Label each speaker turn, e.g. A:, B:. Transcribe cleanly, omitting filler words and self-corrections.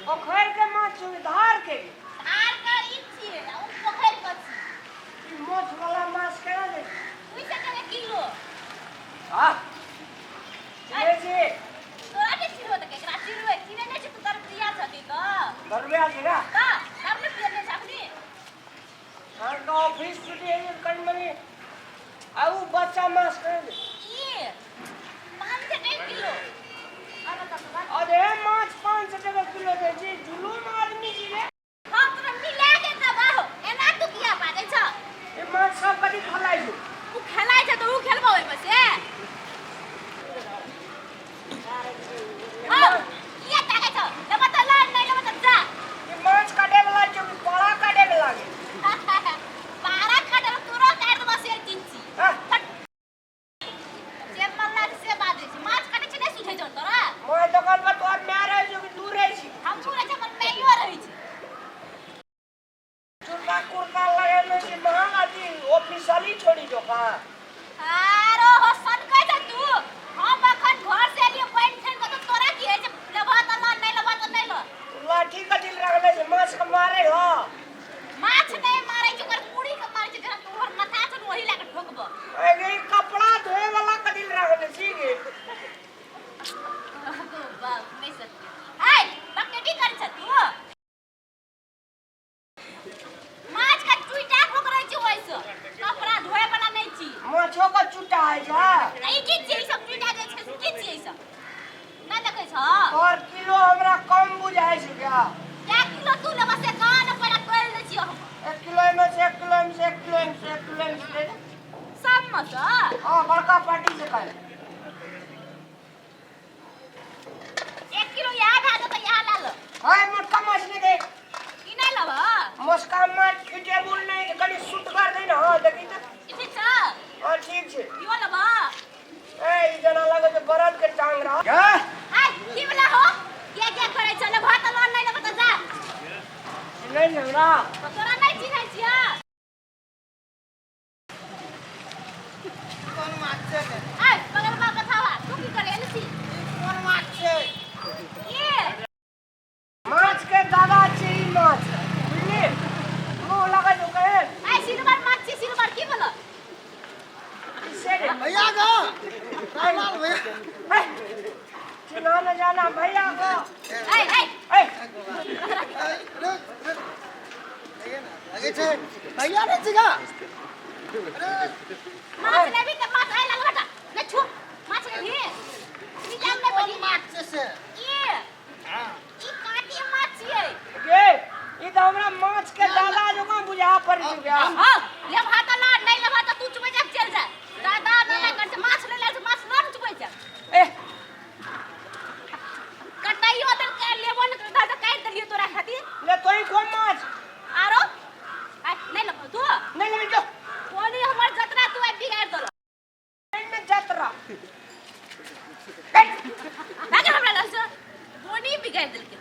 A: पोखरि के माछ छौ कि धार के?
B: धार के ई छियै आ ओ पोखरि के छी।
A: ई माछ वाला माछ केना दै छै?
B: 200 टके किलो।
A: आ चिन्है छी?
B: तोरा नहि चिन्हबो तऽ केकरा चिन्हबै? चिन्है नहि छी तू, दरबरिया छथि तऽ।
A: दरबिया छै का?
B: तऽ तब ने पियने छै अखनी।
A: अहाँके ऑफिस छुट्टी होइ छै कनि मनि आ उ बच्चा माछ केना दै?
B: ई 500 टके किलो।
A: अरे माछ 500 टका किलो दै छी, जुलूम आदमी छी रे।
B: हम तोरा मिला के देबौ, एना तू किया बाजै छ?
A: ई माछ सब कथी खेलाइ छौ?
B: उ खेलाइ छै तऽ उ खेलबो ओहिमे से? हौ, किया ताकै छ? लेबऽ तऽ ल, नहि लेबऽ तऽ जा।
A: ई माछ काटे वाला छौ कि पारा काटे वाला गे?
B: पारा काटल तोरो काटि देबौ से किंची।
A: हँ?
B: जे मन लागे से बाजै छी। माछ काटै छी नहि सुझै छौ तोरा?
A: मोर दोकान पर तोहर माय रहै छौ कि तू रहै छी?
B: हमहूँ रहै छी, हमर माइयो रहै छै।
A: चुर्ता कुर्ता लगेने छी, महंग अथी ऑफिसली छोड़ी दोकान।
B: आरो हो सनकै छ तू। हम अखन घर से एलियै पानि छानि कऽ, तऽ तोरा की होइ छै? लेबह तऽ लऽ, नहि लेबह तऽ नहि लऽ।
A: लाठी कथी लए रखने छै? माछ के मारै ह?
B: माछ नहि मारै छै, ओकर मुड़ी के मारै छै। जरा तोहर माथा छौ ने, ओही लए कऽ ठोकबऽ।
A: अरे ई कपड़ा धोए वाला कथी लए रखने छी गे?
B: गो बाप नहि सत्य। हाय, बकटेटी करै छ तू? माछ के चुइटा ठोकरै छी ओहिसँ, कपड़ा धोए वाला नहि छी।
A: माछो के चुटा होइ छै?
B: ई की छियै? ई सब चुइटा जे छै से की छियै? ई सब नहि देखै छ?
A: तोहर किलो हमरा कम बुझाइ छौ क्या?
B: कै किलो तू लेबह से कह ने, पहिले तोलि दै छियौ हम।
A: 1 किलो एहिमे से, 1 किलो एहिमे से, 1 किलो एहिमे से, 1 किलो एहिमे से दे दे।
B: सबमे सँ?
A: हँ, बड़का पार्टी छै काल्हि।
B: 1 किलो इएह भए जेतै, इएह लए ल।
A: हाय, मोटका माछ नहि दे।
B: ई नहि लेबह?
A: मोटका माछ फिटेबुल नहि, कनि सुट कर दे ने। हँ, देखी तऽ।
B: ई ठीक छ?
A: हँ, ठीक छै।
B: इहो लेबह?
A: ए, ई जेना लगै छै बरद के टांग रह।
B: हाय, की वाला हो? के के करै छ? लेबह तऽ ल, नहि लेबह तऽ जा।
A: चिन्है छै हमरा?
B: तऽ तोरा नहि चिन्है छियै?
C: कोन माछ छै?
B: आय बगल बा कथावा, तू की करे एलसी?
C: ई कोन माछ छै?
B: ये
A: माछ के दादा छै ई माछ, बुझली? मुँह लगै छौ केहन?
B: आय, सिल्वर माछ छी, सिल्वर। की बोलो?
A: ई से रे।
C: भैया गो, रामलाल भैया।
A: हे, चिन्हा न जाना भैया को।
B: आय आय।
A: ए।
C: रुक रुक, लगे छै भैया नहीं छिका। अरे।
B: माछ लेबी तऽ माछ आय लग बेटा, नहि छू। माछ लेबी? ई जान नहि
C: कोन
B: बजी।
C: माछ छै से?
B: ई ई काटी माछ छियै।
A: गे, ई तऽ हमरा माछ के दादा जकाँ बुझा पड़ै छै गया।
B: हँ, लेबहा तऽ ला, नहि लेबहा तऽ तू चुपै जा, चलि जा। दादा नाना कर छै, माछ ले ले छै, माछ लऽ ने चुपै जा।
A: ए।
B: कटाइयो देलकै, लेबो ने दादा, काटि देलियै तोरा खातिर।
A: ले तोही खो माछ।
B: आरो आय, नहि लेबहो तू?
A: नहि लेबै, जो।
B: कोनी हमर जतरा तू आइ बिगाड़ि देलक।
A: नहि जतरा।
B: भाग हमरा लग से, बोनी बिगाड़ि देलकै।